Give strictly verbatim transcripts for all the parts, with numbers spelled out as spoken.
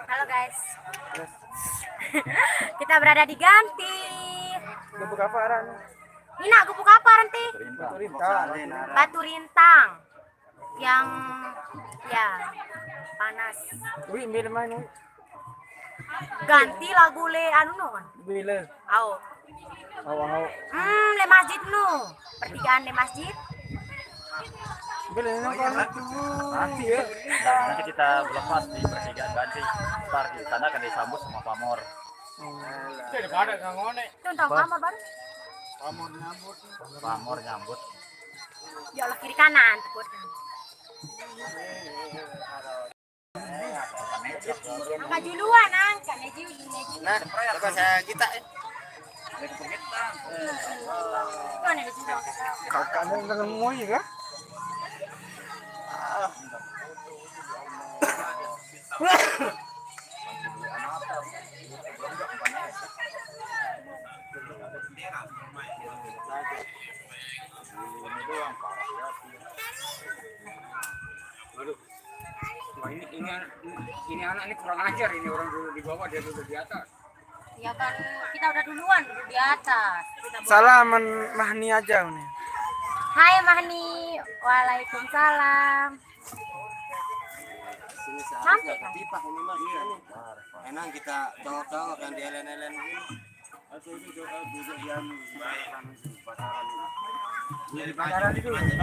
Halo guys. Kita berada di Ganti. Gubuk apa aran? Ini gubuk apa nanti? Batu Rintang. Batu Rintang. Yang ya panas. Wih, ambil main. Ganti lagu le anu no kan? Bila? Au. Au, au. Hmm, le masjid nu. Pertigaan le masjid. Bila ni kan? Nanti ya. Nah, nanti kita berlepas di pertigaan Ganti. Ntar di sana akan disambut sama pamor. Itu ada pada nggak ngonek. Itu entah pamor baru. Pamor nyambut. Pamor nyambut. Ya Allah, kiri kanan tuh. Angkat duluan, angkat. Nah, coba saya kita, eh. Mana dia juga? Kakaknya udah nemu ya, kah? Aduh. Wah, ini, ini, ini anak ini kurang ajar, ini orang dulu di bawah, dia dulu di atas. Ya kan, kita udah duluan, dulu di atas. Kita buat Salaman Mahni aja nih. Hai Mahni. Waalaikumsalam. Sini seharusnya Sampai kan? Ketipak ini, Mas. Iya. Enak kita cowok-cowok yang dielen-elen ini.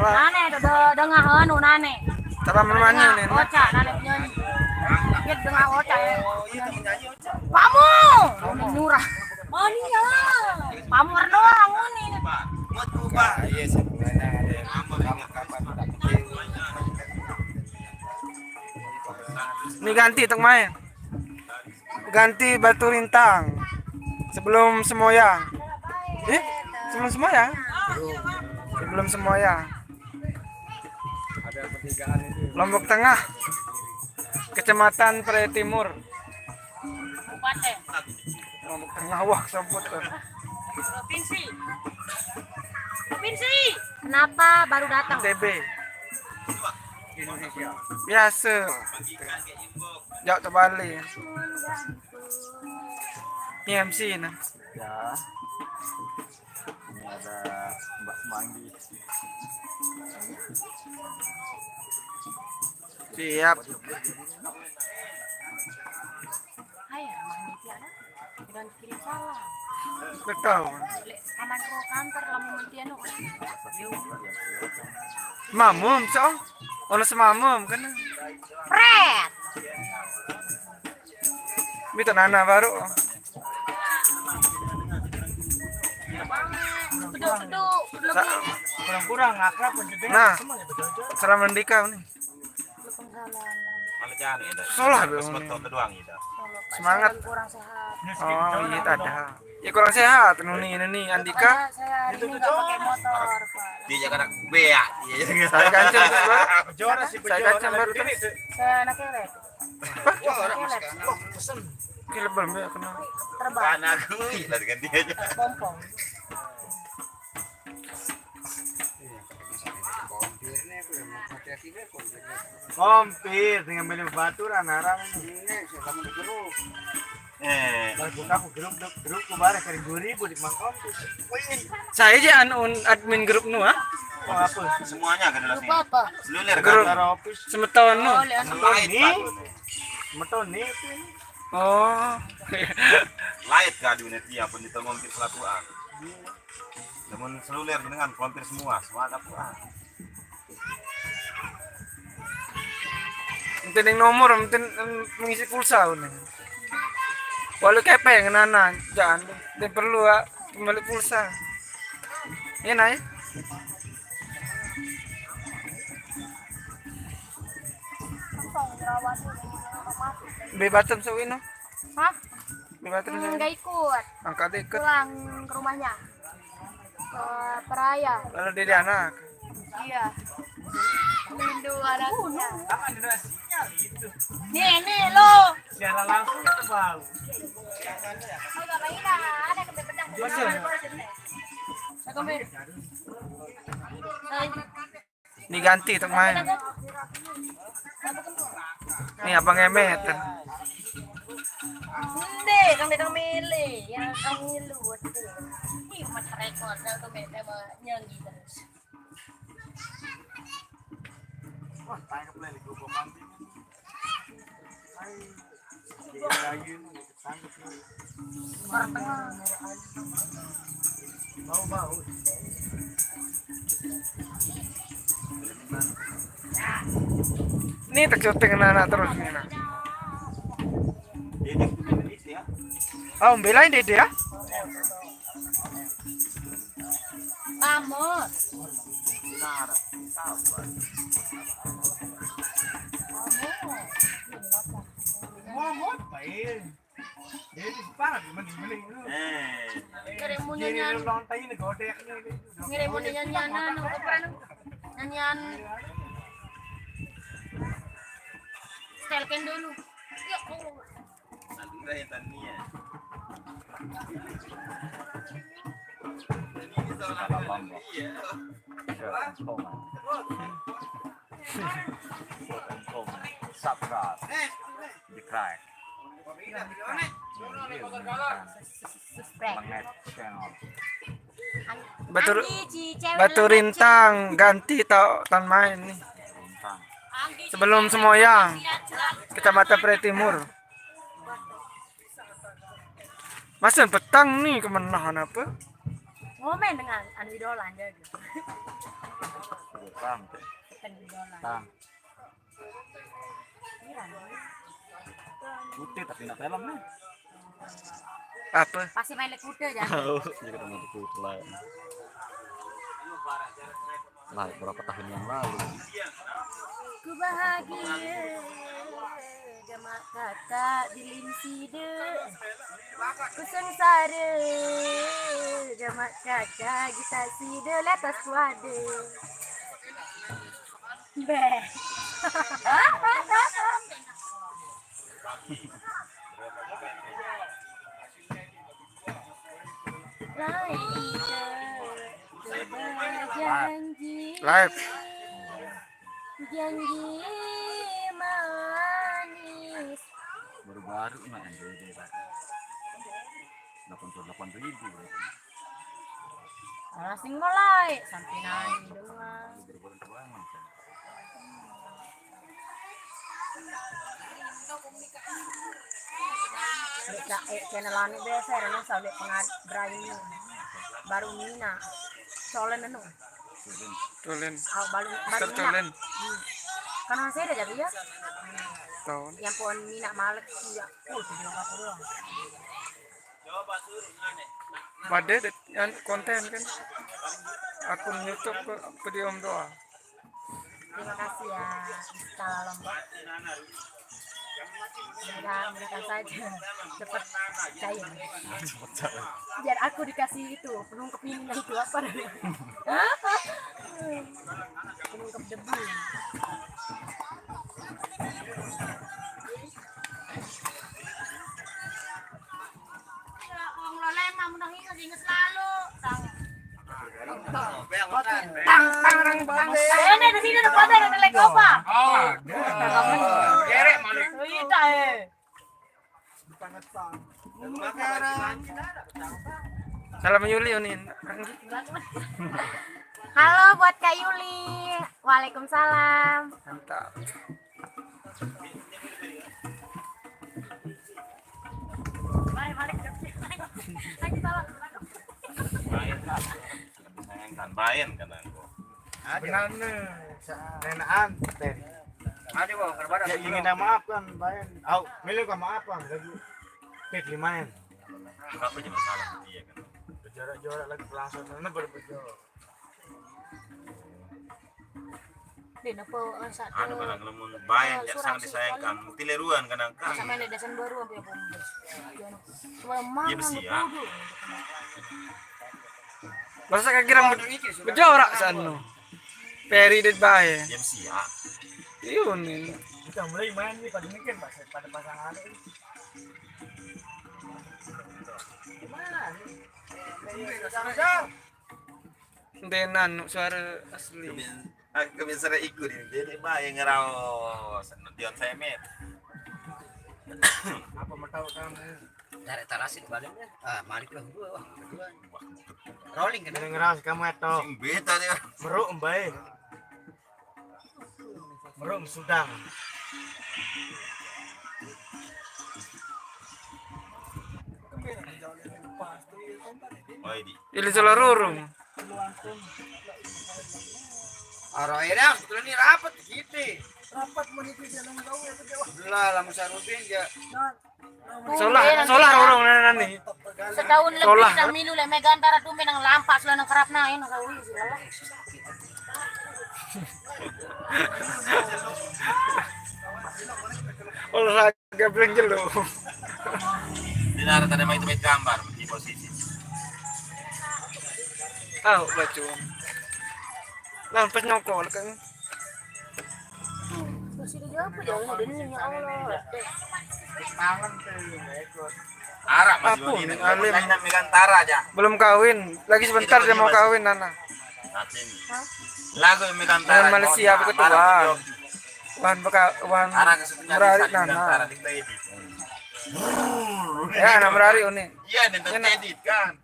Nane do, do, dengah anu nane. Tara menmani nih. Oca nane penyanyi. Dia dengah Oca ya. Kamu. Murah. Mania. Pamor doang ini. Iya sih, mulainya ada. Ini Ganti tuk main. Ganti Batu Rintang. Sebelum Semoyang. Eh, sebelum Semoyang? Sebelum Semoyang. Ada pertigaan itu. Lombok Tengah. Kecamatan Praya Timur. Kabupaten. Lombok Tengah, wah, sebut tuh. Provinsi. Provinsi. Kenapa baru datang? N T B. Biasa. Jawab terbalik. Ini M C nah. Ya. Ini ada Mbak Semanggi. Siap. Hai, Mang Diki ada? Jangan kirim salam. Betul. Lek paman ko kantor lamun mentian no. Mamum, so? Ono semamum kan? Pret. Mita nana baru. Beduk, beduk, beduk. Sa- Kurang-kurang akrab. Nah, salam Andika nih. Salah dong. Semangat. Kurang sehat. Oh iya, ada. Ya kurang sehat, Nuni, Nuni, Andika. Saya hari ini nggak pakai motor, Pak. Dia jangan anak beak. Iya, jangan. Saya kancing terus, Bro. Bejora sih, saya kancing baru terus. Saya anak cewek. Bejora, Mas, kan. Gila, belum ya, kenal. Terbang. Anak gue, lah, ganti aja. Bompong. Kompir dengan beli batu dan arang ini. Eh, lagu kamu grup grup grup ku bareng kali dua ribu di Mangkok. Saya aja anu admin grup nu ah. Oh, apa? Semuanya kan jelas nih. Apa? Seluler grup kan? Semeton nu. Oh, lihat. Lain, Pak. Semeton nih. Oh. Lain kah dunia tiap pun ditolong kita selaku ah. Namun seluler dengan kompir semua, semua ada pun ah. Penting nomor, penting mengisi pulsa ini. Walau kepeng nana, jangan. Dia perlu ah, kembali pulsa. Iya, Nay. Bebatem sawino. Hah? Bebatem. Hmm, sawino. Nggak ikut. Angkat ikut. Pulang ke rumahnya. Ke Peraya. Lalu dia anak. Iya. Rindu anaknya. Nih, nih lo. Siaran langsung itu bau. Lo gak main lah, ada kena bedak. Betul. Satu menit. Ini Ganti tuk main. Ini abang Emet. Kang datang milih, yang kang milu, waduh. Ih, mas rekor, yang tuh beda sama nyanggi terus. Wah, tangkap lagi gua, gua panting. Hai. Iya, iya, iya. Tangkap nih. Orang tengah. Bau, bau. Ini tak syuting anak-anak terus nih, nah. Ini Indonesia. Oh, belain dia, dia. Vamos. Momot, pain. Jadi parah, mending, mending. Eh. Kere munyo nyan. Lontai ini godek nih. Kere munyo nyan, nyan, anu, apa, anu? Nyan, nyan. Setelkan dulu. Ya Allah. Sandra ya, Tania. Ini salah Tania. Iya. Subscribe. Di crack. Subscribe. Menget channel. Batu, Batu Rintang ganti tau tan main nih. Rintang. Sebelum Semoyang, Kecamatan Prai Timur. Masa petang nih kemenahan apa? Ngomen dengan anu idola aja gitu. Petang. Petang idola. Tang. Iya, nih. Putih tapi nak film nih. Apa? Pasti main lekute aja. Oh, ya kita main lekute lah. Lah, berapa tahun yang lalu? Ku bahagia gama kakak di linside. Ku sengsara gama kakak kita side letas kuade. Beh. Lain kita berjanji. Live. Janji manis. Baru-baru mah yang gede, Pak. Delapan puluh delapan ribu berarti. Orang sing mulai sampai nangis doang. Baru-baru doang, Mas. Cak, eh, channel anu biasa, orang selalu pengad-, berani. Baru Mina. Soalnya anu. Tulen. Oh, baru, baru Mister Mina. Tulen. Hmm. Kan orang saya ada jadi ya? Tahun. Yang pohon Mina malek juga. Oh, itu juga apa doang. Pada ada yang konten kan. Akun YouTube ke video doang. Terima kasih ya, Mister Lombok. Mudah-mudahan saja cepat cair. Cepat cair. Biar aku dikasih itu, pelengkap ini itu apa namanya? Pelengkap debu. Wong lolema mun nang inget, inget selalu. Tang. Tang, tang, tang, tang. Ini di sini ada pada ada lek apa? Oh, ada. Gerek malu. Cerita, eh. Salam Yuli, Unin. Halo buat Kak Yuli. Waalaikumsalam. Mantap. Bayan lah. Disayangkan, Bayan kan aku. Benar nih, nenaan tadi. Ada, Bang, terbatas. Ya, ingin maaf kan, Bayan. Au, milih kan maaf kan, lagi. Pit lumayan. Apa jadi masalah? Iya kan. Berjorak-jorak lagi, langsung sana baru berjorak. Deh, napa, eh, satu, anu, kadang lamun bayan, eh, ya, sangat disayangkan. Tileruan kadang kan. Sama ini desain baru, sampai aku. Cuma ya, besi ya. Masa kagirang bejorak sanu. Peri dit bae. Ya, besi ya. Iya, nih. Kita mulai main nih, pada mikir, Pak, pada pasangan ini. Gimana nih? Denan, suara asli. Aku biasa ikut ini, dia, dia bae ngeraos, nonton saya, Met. Apa mau tahu kamu? Dari tarasin balik ya. Ah, malik lah gua, wah, kedua. Rolling kan? Ngeras kamu itu. Sing beta dia. Meruk, mbae. Meruk, sudang. Oh, ini. Ili salah rurung. Arah ini, ah, sebetulnya ini rapat gitu. Rapat mau itu dia nang tahu ya, dia. Lah, lamun sarubin ya. Solah, solah rurung nana nih. Setahun lebih solah. Nang milu lek megang antara tumben nang lampak solah nang kerap naik nang kau ini sih, lah. Olahraga belum jelo. Di darat ada main-main gambar di posisi. Tahu baca. Lah pas nyokol kan. Masih ada apa ya? Udah nih, ya Allah. Arak masih apa? Begini. Alim. Lain yang Megantara aja. Belum kawin, lagi sebentar dia mau kawin, Nana. Lagu Megantara. Dengan Malaysia apa ketua? Wan beka, wan merari, Nana. Ya, anak merari, Uni. Iya, nih, edit kan.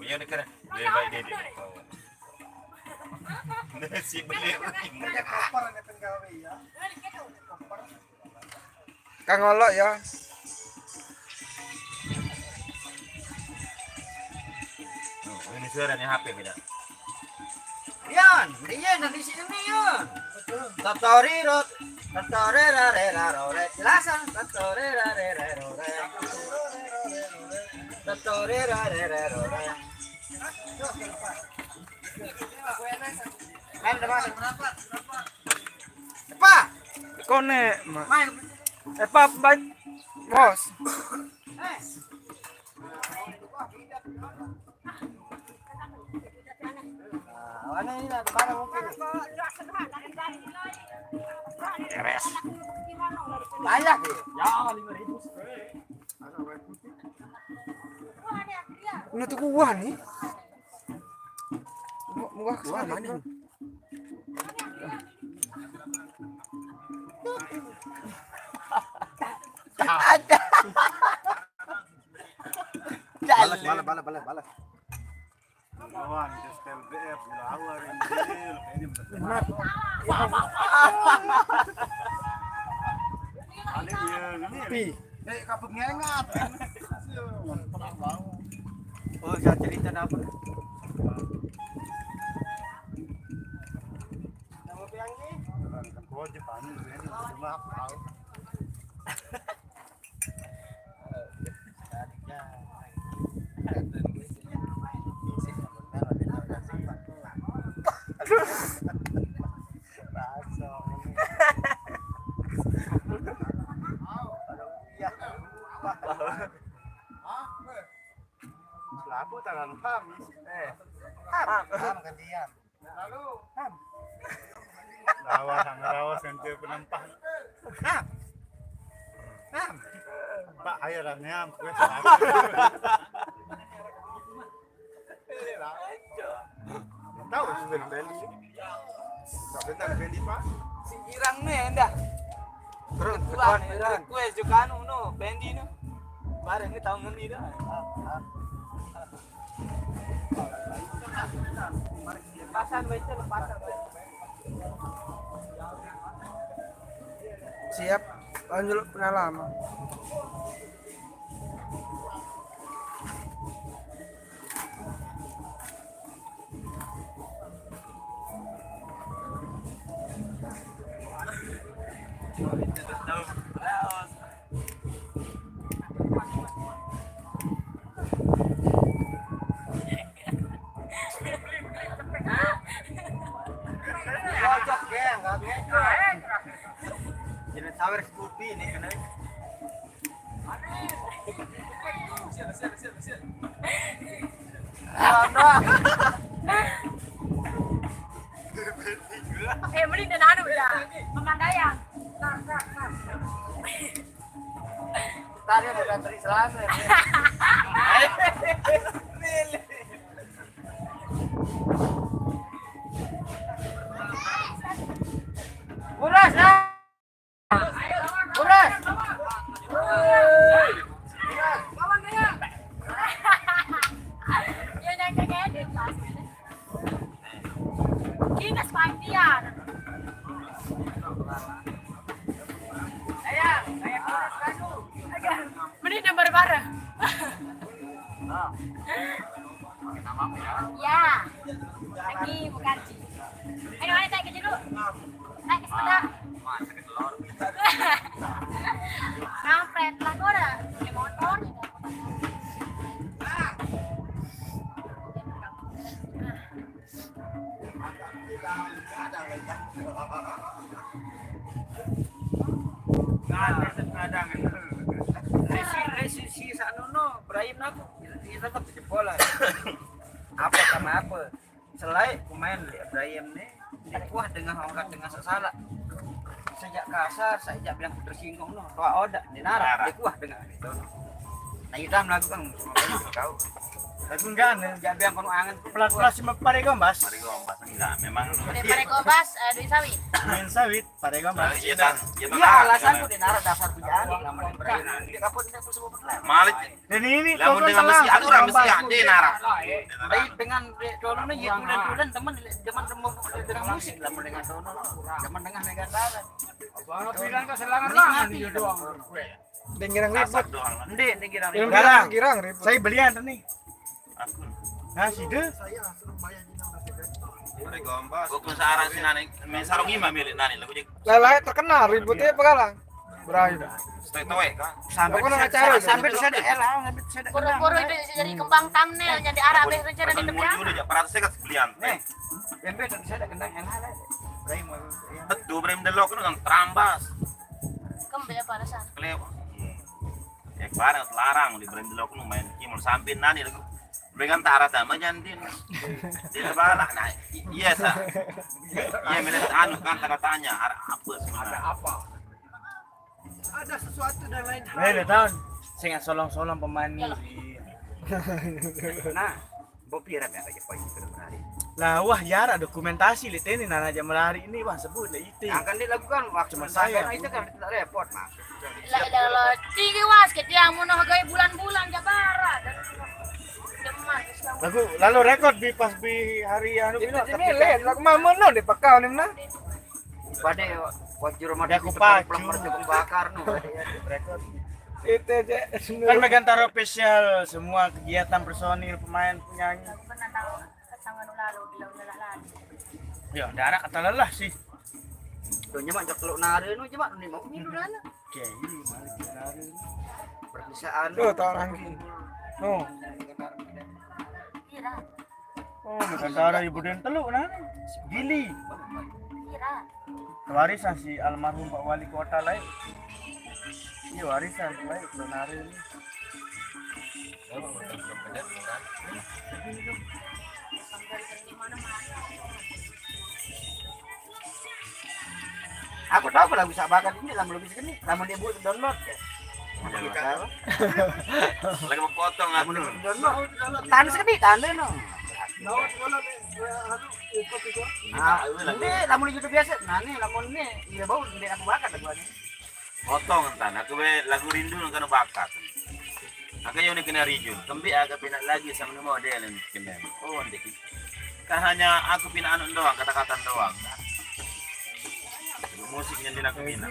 Iya, nih, keren. Dia baik dia, dia. Si beli. Kang Olok ya. Oh, ini suaranya H P beda. Yan, iya, dari sini, Yan. Tatori rot, tatori rare raro re. Jelasan, tatori rare raro re. Tatori rare raro re. Main, main. Apa? Kone, ma. Main. Eh, Pak, baik. Bos. Eh. Nah, mana ini, nah, kemana mungkin? Banyak ya? Ya, lima ribu. Ini tuh kuah nih. Mu-, muah kesana nih. Ada. Balas, balas, balas, balas, balas. Lawan, setel B F, lawan, anjir. Ini bener. Paling ya, ini. Pi. Eh, kabut ngengat. Oh, saya cerita apa? Nama piang ini? Orang kan gua aja panik, ini cuma aku tahu. Selaku tangan pam. Eh, pam, pam gantian. Lalu, pam. Rawas, sama rawas, ganti penempah. Pam. Pam. Pak, ayo lah, nyam. Gue selaku. Tahu sih dari Beli. Tapi dari Beli, Pak. Sing girang nih, endah. Terus, terus, terus. Request juga anu, no, Bendi, no. Bareng nih tahun ini dah. Lepasan, baca, lepasan, baca. Siap, lanjut pengalaman. Cocok, geng, nggak ngecok. Jadi sawer Scoopy nih, kena. Eh, mending dan anu ya, pemakaian. Tadi ada Tri Selasa. Uras, ah. Uras. Ya. Lagi bukan sih. Ayo, ayo, naik ke dulu. Naik ke sepeda. Kampret lah, gua udah beli motor. Ada kadang. Resi, resi si Sanono, Ibrahim aku, ini tetap jebolan. Apa sama apa? Selain pemain Ibrahim nih, dikuah dengan hongkat dengan sesala. Sejak kasar, sejak bilang tersinggung noh, tua odak, di nara, dikuah dengan itu. Nah, hitam lagu kan, kau. Lagu enggak nih, jangan bilang penuh angan. Pelat-pelat sama Pare Gombas. Pare Gombas enggak, memang. Dari Pare Gombas, eh, Dwi Sawit. Main sawit, Pare Gombas. Iya, tan. Iya, Iya, alasan ku di nara dasar tu jangan, lamun Ibrahim. Dia kapun dia pun sebut betul. Malah Dan ini lamun kau dengan salah, mesti aturan mesti Gombas. Ada nara. Baik dengan dek dulu nih, ya bulan-bulan teman, teman dengan musik, lamun dengan dulu, teman dengan megang dalan. Abang bilang keselangan lah, dia doang. Dia girang ribut. Kasar doang. Ndek, ndek girang. Dia girang, girang ribut. Saya belian nih. Nah, sida. Pare Gombas. Gua pun searang si Nani, main sarung ima milik Nani lagu jadi Lelai terkenal ributnya apa kalah? Berayu. Stoy-toy kan. Sampai Aku nang di acara, sampai di sana elah, sampai di sana. Boro-boro itu jadi kembang thumbnail, jadi arah habis rencana di Kan depan. Muncul aja parat sekat belian. Nih, tempe tapi saya kena elah lah. Ibrahim mau. Betul, Ibrahim Delok itu kan terambas. Kembali apa alasan? Kelewat. Ya barang larang di Ibrahim Delok itu main kimul sampai Nani lagu. Mereka antara sama jantin. Di sebelah nah, i- iya sa. Iya milik anu kan tanda tanya ada apa sebenarnya. Apa? Ada sesuatu dan lain hal. Nih, udah tahun. Saya nggak solong-solong pemain ini. Nah, Bopi rap ya aja poin itu menarik. Lah, wah, ya ada dokumentasi lihat ini nana aja melari ini, wah, sebut lah itu. Yang kan dilakukan waktu Cuma saya saya. Itu kan tidak repot mas. Lah, lah, lah, tinggi was kita yang mau noh gaya bulan-bulan jabara dan demar. Lagu lalu rekod di pas di hari anu Itu ini, sini lihat lagu mama noh di pekau nih nah. Pada wajur mati Aku di pacu. Pelang mercukung bakar noh. Rekod. Itu aja. Kan megang taruh spesial semua kegiatan personil pemain penyanyi. Pernah tahu tangan lalu bilang lelah lagi. Ya, darat kata lelah sih. Tuh nyemak cok teluk nare nu nyemak ni mau ni dulu lah. Oke, ini balik ke lari. Perpisaan. Tuh, tak orang gini. Tuh. Kira, Oh, megang taruh ibu dan teluk nah. Gili. kira. Warisan si almarhum Pak Wali Kota lain. Iya, warisan lain kalau nari ini. Aku tahu kalau bisa bakat ini lamun lebih segini, lamun dia buat download ya. Masalah. Lagi mau potong aku. Lamun download. Tahan segini, tahan deh no. Nah, ini lamun YouTube biasa. Nah, ini lamun ini iya bau dia aku bakat aku ini. Potong entan aku be lagu rindu nang kana bakat. Aku yang kena rijun, kembi aku pindah lagi sama nama dia lain kena. Oh, ndek. Kan hanya aku pindah anu doang, kata-kata doang. Musik yang tidak aku pindah.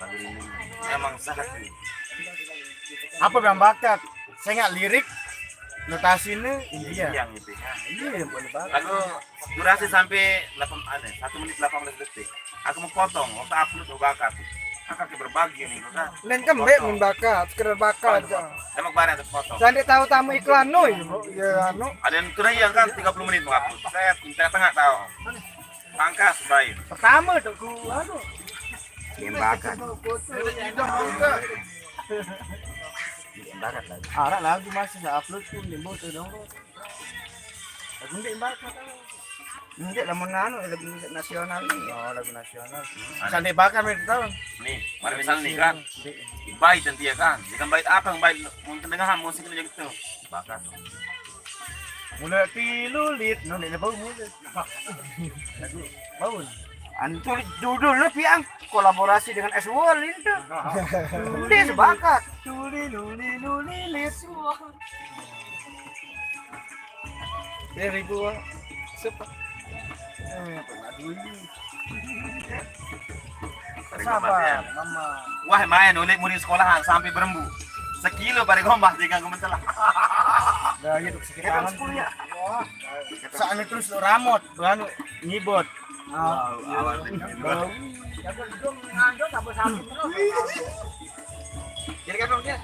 Lagu rindu. Emang sangat ini. Apa yang bakat? Saya nggak lirik, notasinya India. Yang itu. Ya. Iya, yang boleh bakat. Lagu durasi sampai delapan aneh, satu menit delapan belas detik. Aku mau potong, waktu upload mau bakat. Kakak berbagi nih, kok kan. Lain kan baik mun bakat, sekedar bakat aja. Emang barang ada potong. Saya nggak tahu tamu iklan no, ya, bro. Ya, anu. Ada yang kena yang kan tiga puluh menit mau upload. Saya minta tengah tahu. Pangkas baik. Pertama tuh ku anu. Dia bakat. Bakat lagi. Arah lagu masih saya upload pun di motor dong. Lagu nggak bakat. Enggak lamun anu lagu nasional nih. Oh, lagu nasional. Sandi bakar itu tahun. Nih, mari misalnya nih kan. Baik dan dia kan. Dia kan baik apa yang baik? Mungkin dengan musik ini gitu. Bakat. Mulai tilulit, no, ini bau mulai. Lagu bau. Antu judulnya piang kolaborasi dengan S Wall itu. Dia sebakat. Tuli luli luli lit. Dari gua. Sepa. Eh, pernah dulu. Sabar, mama. Wah, main oleh murid sekolahan sampai berembu. Sekilo pada gombas dia ganggu mentelah. Dah, iya, duk sakit tangan. Saat itu terus ramot, baru ngibot. Ah, awal. Bau. Jadi kan, Bang, dia?